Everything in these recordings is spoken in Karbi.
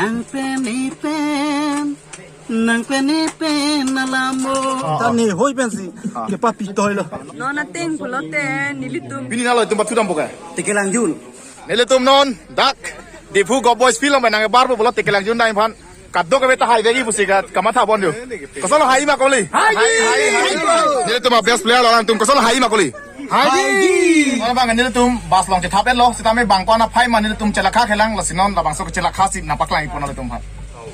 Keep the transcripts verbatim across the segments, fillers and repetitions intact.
Nang pen ne pen, nang pen ne pen alamo. Ah, ah. Tani hoi pensi, ah, kepapitoi lo. Non ateng pulote nelitum. Pini nalo itum pathu dampo ke? Tekelangjun. Nelitum non dak Diphu Govt Boys Field along pen nangbarpo pulo Tekelangjun dam aphan. Kadokave ta haivekji pusi kamatha bom jo. Kosonlo, hai ma kali? Hai, hai, hai. Nelitum a-best player lo alangtum, kosonlo, hai ma kali? Hai. Ora bang nelitum bus along chethap-etlo, sitame bang ko-an aphai ma nelitum chelakha kelang, lasi non labangso kechelakha si nangpaklang-ikpo nanglitum aphan.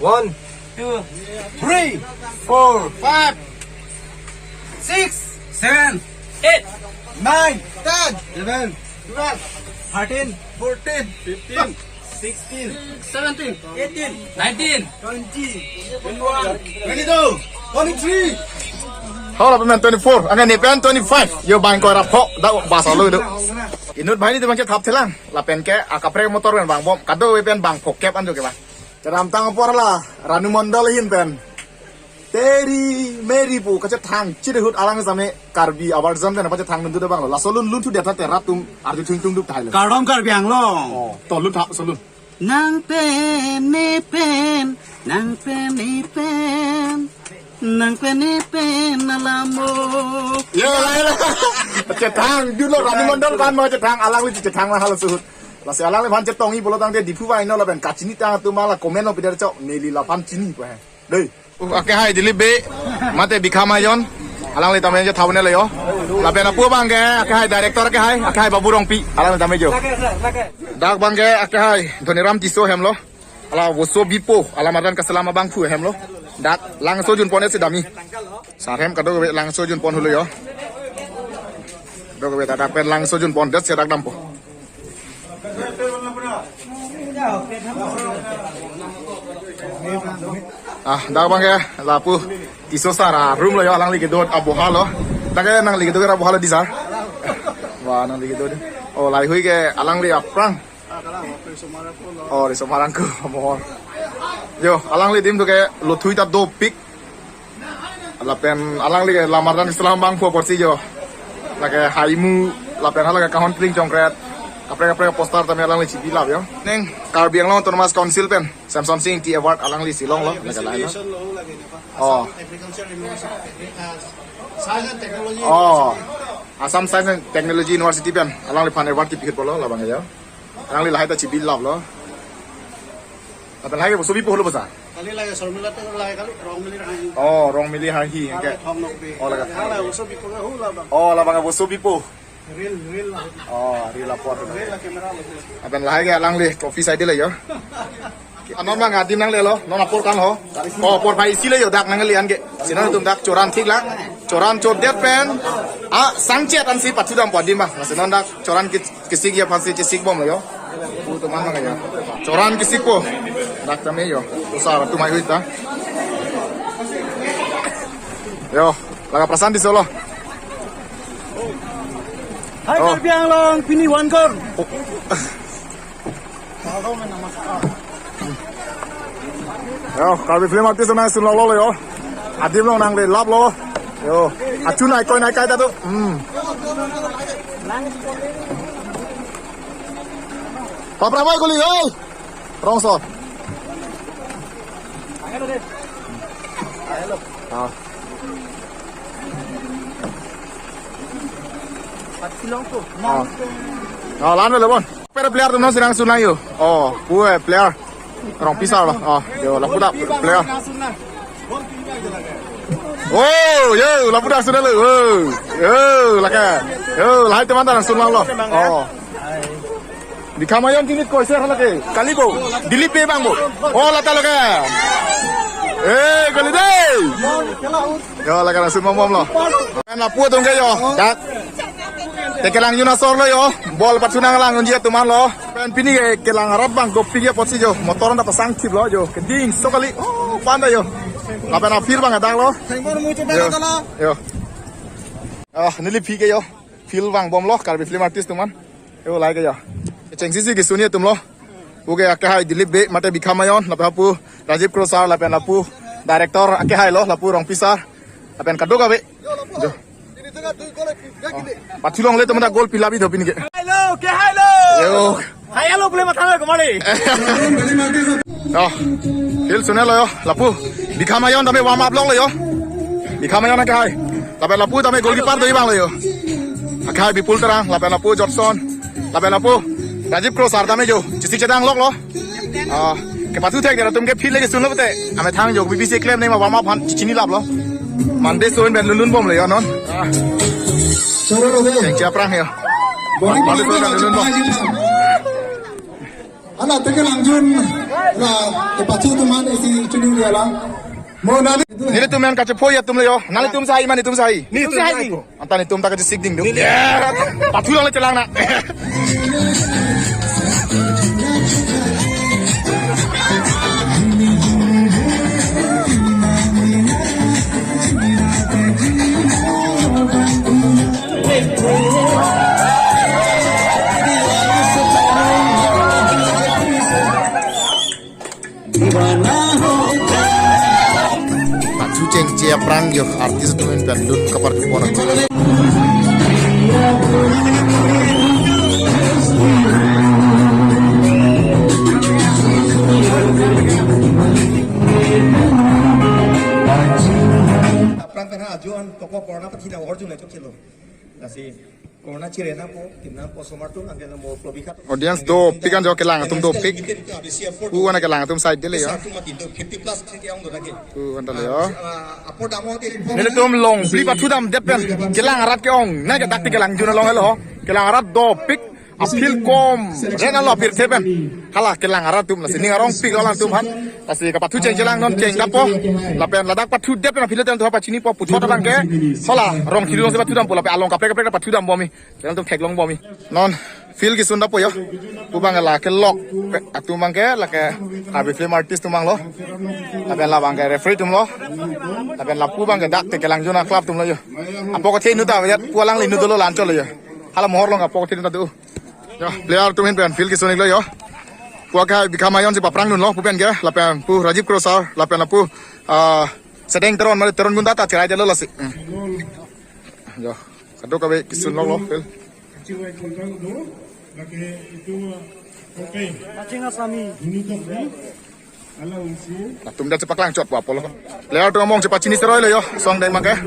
One, two, three, four, five, six, seven, eight, nine, ten, eleven, twelve, thirteen, fourteen, fifteen, sixteen, seventeen, eighteen, nineteen, twenty, twenty-one, twenty-two, twenty-three. Ho, lapen twenty-four, anke ne pen twenty-five. Yo, bang ko-an ra pho, dak bus alo do. Inut banghini itum bang chethap thelang. Lapen ke akaprek motor pen vangbom. Kadokave pen bang phokep an jo ke ba. Chedamtang apor la Ranu Mondol ahin pen Teri Meri pu kachethang chirihut alang same Karbi a-version pen kachethang dun tu de bang lo. Laso lun lun thu det te rat atum arju thung thung dup thai lo. Kardom Karbi Anglong. Oh, to lun tha, so lun. Nang pen ne pen, nang pen ne pen, nang pen ne pen alamo. Yo, lai, lai. Chethang dun lo, Ranu Mondol aphan mo chethang, alangli chethang la hal suhut. Lasi alangliphan chetongji pulo tangte Diphu vaino lapen kachinitang atum la comment lo pider chok, neli laphan chini pu he. Dei. Uh, akehai Dilip Bey, mate Bikha Mayon, alangli tame je thaune le yo. Lapen apu abang ke, akehai director akehai, akehai Babu Rongpi, alangli tame jo. Dak abang ke, akehai Dhoniram Tisso ahem lo. Ala Voso Bipo, alam adan kaselam abangphu ahem lo. Dak Langso junpon si dami. Sar ahem kadokave Langso junpon holo yo. Kadokave dak pen Langso junpon det si dak dampo. Ah, dak abang ke lapu Tisso sar a-room lo yo, alangli kedo aboha lo. Dak ke nangli kedo aboha lo di sar. Wah, nangli kedo di. Oh, lahei hui ke alangli aphrang. Oh, riso marang ko mohor. Yo, alangli adim tu ke lothui ta dopik. Lapen alangli ke lam adan kaselam abangphu apotsi jo. Lake haimu, lapen hala ke kahon kling jongkret. Kaprek kaprek poster tame alangli chibi lap yo. Neng Karbi Anglong Autonomous Council pen Semsonsing Ingti Award alangli si longlo. Lake lahai lo. Oh. Agriculture University, uh, Science and Technology Oh. University. Assam Science and Technology University pen alangliphan award kipihut pulo labang yo. Alangli lahai ta chibi lap lo. Lapen lahai ke Voso Bipo holo bosa. Kali lahai Sormila te lahai kali Rongmili Rahi. Oh, Rongmili Rahi, kali ke. Thong Nokbe. Oh, lake. Kali Voso Bipo ke hula bang. Oh, labang Voso Bipo. Reel, reel lah. Oh, reel apor. Reel lah camera lah. Lapen lahai ke alangli trophy side le yo. Anon bang adim nanglelo, non apor kan ho. Oh, apor pai isi le yo dak nangle an ke. Si non itum dak choran thik la. Choran chodet pen. Ah, sangchet ansi pathu dampo adim bang. Si non dak choran ke, kesik ya phansi kesik bom lo yo. Pu atum an bang ya. Choran kesikpo. Dak tame yo. Usar atum ai hui ta. Yo, lake Prashant Tisso lo. Hai, oh. Karbi Anglong, pini one crore. Oh. Yo, Karbi film artist nangsun longlo yo. Adim along nangle lap lo. Yo, achun ai koi nai kai ta tu. Hmm. Papra bai kuli, oi. Rongso. Ah. Ah. Ah, lan le bon. Pera player atum nangsi nangsun lang yo. Oh, pu eh player. Rongpisar lo. Oh, yo lapu dak player. Oh, yo lapu dak sun lo. Oh, yo lake. Yo lahai teman ta nangsun lang lo. Oh. Bikha Mayon chinit koi ser lake. Kali bo. Dilip Bey bang bo. Oh, lata lake. Eh, kali dei. Yo, lake nangsun bom bom lo. Kan lapu atum ke yo. Dak. Tekelangjun asor lo yo. Ball pathu nanglang unji atum an lo. Pen pini ke kelang arap bang dopik ya apotsi jo. Motor anta pasang thip lo jo. Keding so kali. Oh, panda yo. Lapen a-field bang adak lo. Yo. Yo. Ah, neli phi ke yo. Field vangbom lo Karbi film artist atum an. Yo, lahai ke yo. Chengsi si kesun atum lo. Pu ke akehai Dilip Bey, mate Bikha Mayon, lapen lapu Rajiv Kro sar, lapen lapu director akehai lo, lapu Rongpisar, lapen kadokave. Jo. Oh. Pathu longle atum ta goal pilap-i do pini ke. Hello, ke hello. Yo. Hai, hello, boleh matang ke mari. Yo, field sunelo yo, lapu. Bikham Ayon tame warm up longlo yo. Bikham Ayon akehai. Lapen lapu tame goalkeeper do-i abanglo yo. Akehai Bipul Terang, lapen lapu Jotson, lapen lapu Rajiv Kro sir tame jo chesik chedang loklo. Ah, kepathu thekdet atum ke field le kesunlo pute. Amethang jo B B C klem ne ma warm up aphan chechinilaplo. Mande soin pen lunlun bomlo yo non. Ah. Choro lo de. Chengche aphrang yo. Boni Mande soin pen lunlun bom. Ala teke langjun la kepathu atum aphan isi chuning dia la. Mo nani. Nelitum yang kachepo ya atum le yo. Nanglitum sai ma netum sai. Netum sai. Anta netum ta kachesik ding do. Pathu longle chelang na. Pathu chengche aphrang yo artist atum pen lun kaparju pon. Aphrang pen ha ajo an toko corona pathi na orjun na chok chelo. Lasi corona chirena po, timna po somar tu angke na mo probi khat. Audience dopik an jo kelang atum dopik. Pu an kelang atum side de le yo. Sa tu mati do fifty plus thek ke ong do lagi. Pu an ta le yo. Ah, apor damo ke. Nelitum longpli pathu damdet pen kelang arat ke-ong. Na ke dak ti kelangjun along helo ho. Kelang arat dopik. Aphi kom ren alo aphi the pen. Hala kelang arat atum lasi ning arongpik lo alangtum aphan. Lasi kapathu chengche lang non cheng dapo. Lapen ladak pathudet pen aphi le tem tu ha pachinipo puthot abangke. Hala rong thiri rong si pathu dampo lapen along kaprek kaprek pathu dam bomi. Alangtum theklong bomi. Non field kesun dapo yo. Pu abang la kelok atum abangke lake Karbi film artist atum abanglo. Lapen labangke referee atumlo. Lapen lapu abangke dak te kelangjun a-club atumlo yo. Apok athe nu ta yat pu alangli nu dolo la-an cholo yo. Hala mohor along apok athe nu ta do. Yo, player atum ahin pen field kesun iklo yo. Pu akehai Bikham Ayon si paphrang dunlo, pu pen ke, lapen pu Rajiv Kro sir, lapen lapu, ah, Sedeng Teron, mari Teron Gunda ta cherai delo lasi. Hmm. Yo, kadokave kesun longlo field. Watching us, Ami. Atum dak chepaklang chot po apotlo. Player atum among chepachini seroi lo yo, song deng abangke.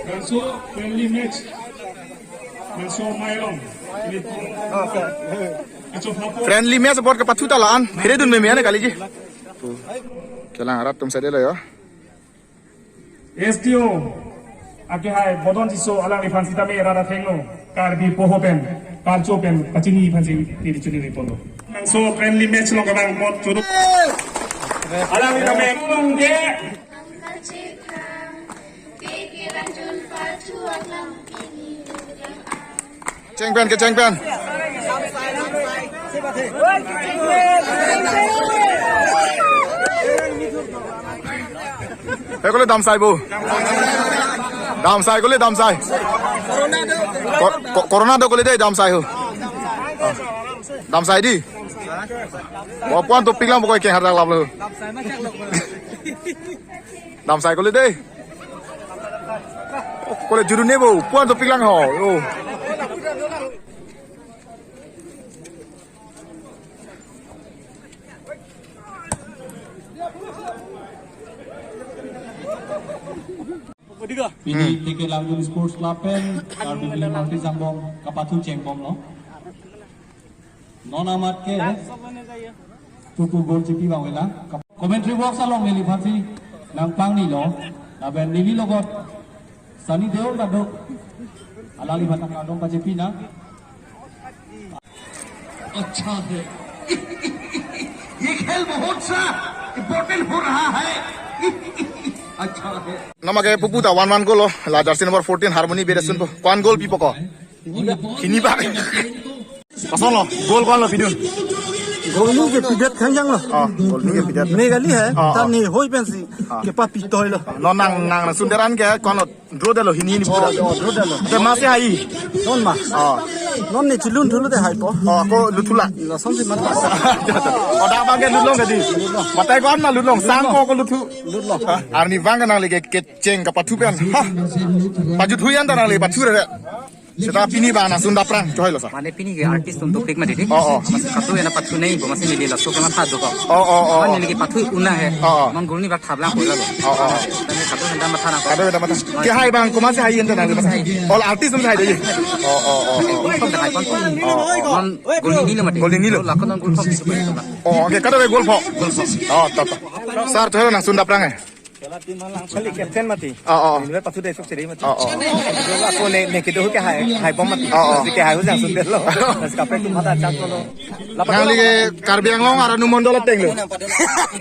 Laso friendly match. Laso mailong. Friendly match apot kepathu ta la-an. Phere dun meme ane kaliji. Kelang arat atum sade lo yo. S D O akehai Bodon Tisso alangliphan sitame rat athengno Karbi poho pen parcho pen pachini aphan si neli chini riponlo. Laso friendly match along kevang apot choro. Alangli tame along ke. Cheng pen ke cheng pen. He kole damsai bo. Damsai kole damsai. Ko-, ko-, corona do kole de damsai ho. Damsai di. Bo puan to pinglang bo koi ke hardak lap lo. Damsai kole de. Kole juru ne bo, puan to pinglang ho. Oh. Pini T K Langjun Sports Club pen Karbi Film Artist angbong kapathu chengbomlo. Non amat ke pupu goal chepi abang vela. Commentary box along neliphan si nangpangnilo. Lapen neli logot Sunny Deol ta do. Alangliphan ta kardom pachepinang. अच्छा है। ये खेल बहुत सा इंपॉर्टेंट हो रहा है। अच्छा है। Nama ke pupu ta one one goal lo. La jersey number fourteen Harmony Beresun po. Ko-an goal pipo ko? Hini bak. Koson lo, goal ko-an lo pidun? Goal nu ke pidet khangjang lo. Oh, goal nu ke pidet. Ne kali hai, oh, ta oh, ne hoi pensi, oh, kepapitoi lo. Non nang, nang, nang sunderan ke ko-an lo, draw detlo hini hini pura. Oh, draw detlo. Te ma si hai. Non ma. Oh. Non ne chilun thulu te hai po. Oh, ko luthu la. Lasonsi ma. Oh, dak abangke lutlong kadi. Lutlong. Batai ko-an ma lutlong, sang ko ko luthu. Lutlong. Arni abangke nangli ke, kecheng kapathu pen. Ha. Pajut hui anta nangli pathu re. Seta pini bang nangsun daprang, choi lo sa. Mane pini ke artist atum dopik mati di. Oh, oh. Amat katu ya na pathu nai, bo masih nili laso kena thadu ko. Oh, oh, oh, oh. Mane nili ke pathu una hai. Oh, oh. Mane gol ni bak thablang ko lalo. Oh, oh. Tadi katu hendak matha na ko. Katu hendak matha. Ke hai bang, komat si hai ente nang. Hai. All artist atum si hai de. Oh, oh, oh, oh. Gol kom hai kon. Oh, oh. Mane gol ni lo mati. Gol ni lo. Lakon gol kom. Oh, okay, katu ke gol pho. Gol pho. Oh, to, to. Sir, choi lo nangsun daprang hai. Kali captain mati. Oh, oh. Nila pathu dai sok cheri mati. Oh, oh. Ako ne, ne kedo ke hai, hai bom mati. Oh, oh. Ke hai hujang sundel lo. Mas kape tu mata chak lo. Nangli ke Karbi Anglong arat nu mondol ateng lo.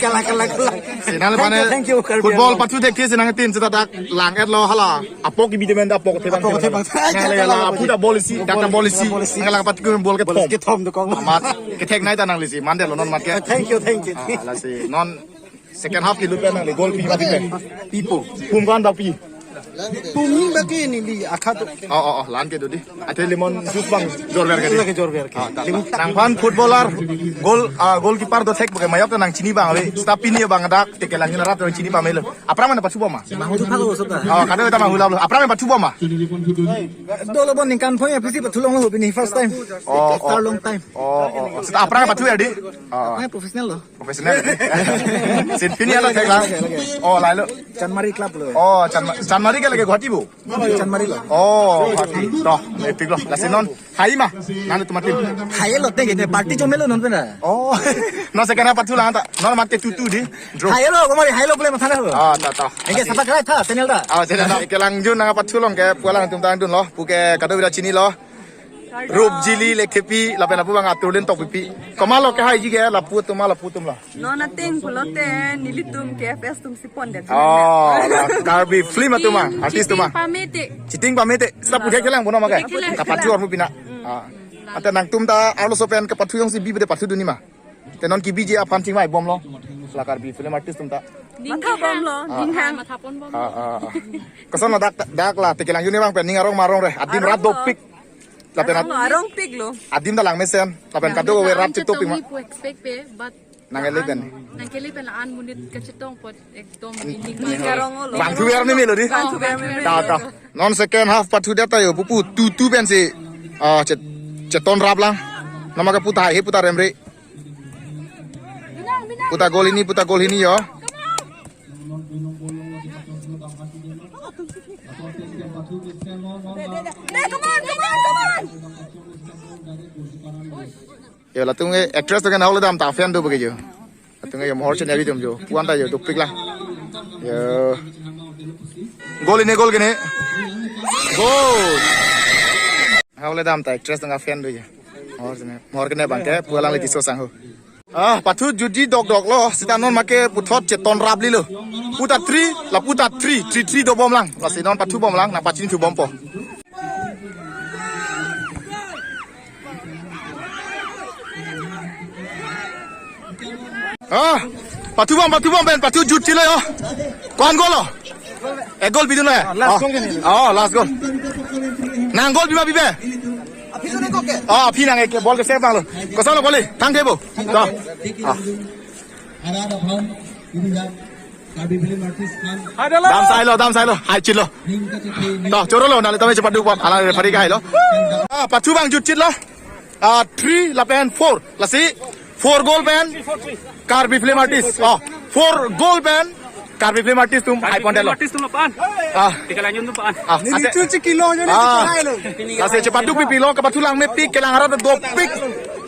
Kalang, kalang, kalang. Si nangli mane thank you, thank you, Karbi football Anglong. Pathu thek si nangtin seta dak lang et lo hala. Apok ke bidi men apok the bang. Apok the bang. Nangli la aphu ta bol isi, dak ta bol isi. Bol isi. Nangli la pathu bol kethom. Bol kethom tu kong. Amat kethek nai ta nangli si. Mande lo non mat ke. Thank you, thank you. Ah, lasi non second half ke lut pen nangli gol pi mati pen. Pipo. Pum kan bak pi. Pum bak ke neli akhat. Oh, oh, oh, lan ke dodi. Ate lemon juice bang jor ber ke di. Lake jor ber ke. Ah, ta, ta. Nangphan footballer gol, ah, goalkeeper do thek bage mayok nangchini bang ave. Seta pini bang dak te kelang arat nangchini bang melo. Aphrang mane pathu bom ma? Mahu tu phalo soka. Oh, kadu ta mahu lap lo. Aphrang mane pathu bom ma? Dolo bon ningkan phoi aphi si pathu long lo pini first time. Oh, oh. After long time. Oh, oh, oh. Seta aphrang pathu ya di. Oh, oh. Aphrang professional lo. Professional. Sin pini alo thek lang. Lagi, lagi. Oh, lailo. Chanmari club lo. Oh, Chanma-, Chanmari ke lake Guwahati bo? Chanmari lo. Oh, Guwahati. Toh, epic lo. Lasi non hai ma. Nang tu mati. Hai lo te gini party chomelo non pena. Oh. Non second half pathu lang ta. Non mati two two di. Draw. Hai lo, kemari hai lo boleh masalah lo. Ah, ta, ta. Enke sapa krai tha, channel ta. Ah, channel ta. Kelang jun nang pathu long ke pulang tum tang dun lo. Puke kadu bira chini lo. Rup jili lekepi lapen lapu bang atur len tok pipi. Komat lo ke hai ji ke lapu atum ma lapu atum lo. Non ateng pulote nelitum K F S atum si pondet. Oh, la Karbi film atum ma, artist atum ma. Cheating pamete. Cheating pamete. Seta pu thek thelang bono ma ke. Thek thelang. Kapathu armu pina. Mm. Ah. Ante nangtum ta arloso pen kapathu jongsi bi bede pathu dun-i ma. Te non kebiji aphan chingvai bom lo. La Karbi film artist atum ta. Matha bom lo, ah. Ninghang. Matha pon bom. Ah, ah, ah. Koson lo dak, dak la te kelang jun abang pen ning arong ma arong re. Adim rat dopik. Lapen at- Arong lo, arong pik lo. Adim ta lang mesen. Lapen kado we rap chetopik ma. Chetong ni pu expect pe, but nang kele pen. Nang kele pen la-an monit kachetong apot ekdom ini. Ning arong lo. Bang thu ber ni melo di. Bang thu ber ni melo. Ta, ta. Non second half pathu det ta yo pupu two two pen si. Ah, chet-, cheton rap lang. Nama ke puta hai, puta remre. Puta gol ini, puta gol ini yo. Yo, latum ke actress atum ke nahok le dam ta fan do bagi yo. Latum ke yo mohor channel atum yo. Puan ta yo dopik la. Yo. Gol ini, gol gini. Gol. Nahok le dam ta actress atum ke fan do yo. Mohor channel. Mohor kene bang ke pualang le tiso sang ho. Ah, pathu jutji dokdok lo, seta non make puthot cheton rap lilo. Puta three, la puta three, three three dobom lang. Lasi non pathu bom lang, nang pachini thu bompo. Ah, pathu bom, pathu bom pen, pathu jutji lo yo. Ko-an gol lo? Ek gol bidun lo ya? Last goal ke ni? Oh, last goal. Nang gol bima bibe? Aphi tu nang kok ke? Oh, aphi nang ek ball ke save bang lo. Koson lo koli? Thang thebo. To. Ah. Dam sai lo, dam sai lo. Hai chit lo. To, choro lo, nale tame chepat duk bom. Ala referee ke hai lo. Ah, pathu bang jutji lo. Ah, three lapen four. Lasi four goal pen Karbi film artist. Oh, four goal pen Karbi film artist atum hai pon det lo. Artist atum lapan. Ah. Te kelang jun atum lapan. Ah, neli ante tu chikilo jun ah, hai lo. Lasi chepat duk pipi lo, kapathu lang mepik, kelang arat dopik.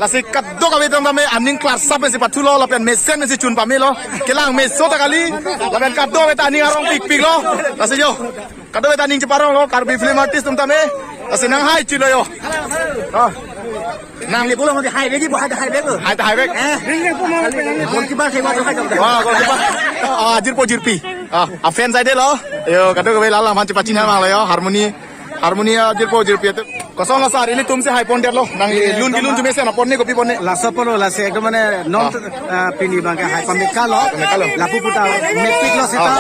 Lasi kadokave atum tame aning klar sap si pathu lo, lapen mesen si chun pame lo. Kelang meso ta kali, lapen kadokave ta aning arong pikpik lo. Lasi yo. Kadokave ta aning cheparong lo, Karbi film artist atum tame. Lasi nang hai chit lo yo. Ah. Nang neli pulo mati hai begi, hai hai begi. Hai hai begi. Eh, goalkeeper saya mati hai. Wah, goalkeeper. Ah, jirpo jirpi. Ah, a fan side lo. Yo, kadokave la la man chepachini ma lo yo, harmony. Harmony, ah, jirpo jirpi atum. Koson lo sir, ilitum si hai pon det lo. Nang lun kilun atum mesen apon ni kopi pon ni. Laso apot lo, lasi ekdom mane non, ah, pini bang ke hai pameka lo. Pameka lo. Lapu puta mepik lo seta. Ah.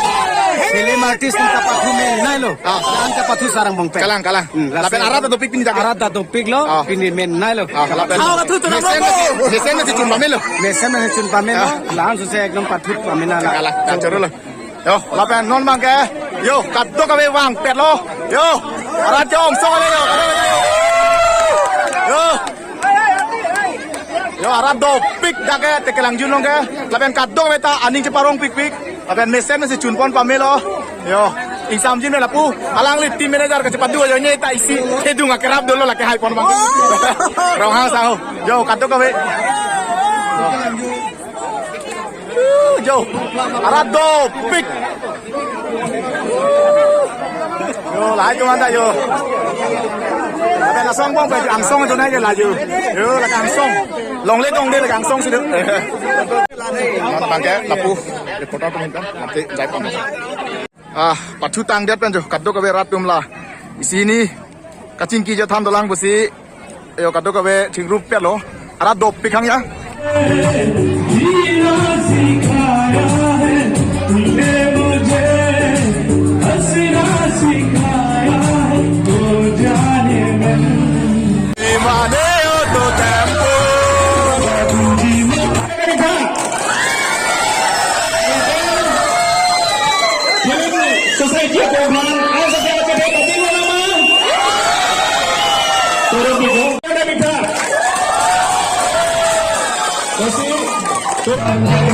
Film artist atum ta pathu menei lo. Ah. An ta pathu sarang bong pen. Kalang, kalang. Hmm, lapen arat ta dopik pini ta ke. Arat ta dopik lo, ah, pini menei lo. Ah, lapen. Mesen si, mesen si chun pame lo. Mesen si chun pame lo. Ah. La-an suse ekdom pathu pame na la. Kalang, kalang, choro lo. Yo, lapen non bang ke. Yo, kadokave vangpetlo. Yo, arat jong song ale yo, kadokave yo. Yo. Yo, arat dopik dak ke Tekelangjun along ke. Lapen kadokave ta aning cheparong pikpik. Lapen mesen si chunpon pamelo. Yo, ingsamjin me lapu. Alangli team manager kachepadu ajoine ta isi thedung akerap dolo lake haipon bang. Ronghang saho. Yo, kadokave. Yo. Jo, arat dopik. Yo, lahai atum anta yo. Lapen asong bong pe angsong atum nai ke la yo. Yo, lake angsong. Longle dongde lake angsong si do. Bang ke lapu reporter atum anta nanti jai pon. Ah, pathu tangdet pen jo, kadokave rat atum la. Isi hini kachingki jo than dolang pusi. Yo, kadokave chingrup petlo. Arat dopik hang ya. जीना सिखाया है तूने मुझे, हंसना सिखाया है वो जाने मन। Mane auto tempo. Society program, ayo sa kaya kaya kaya kaya nama. Turun dulu. Ada minta. Masih.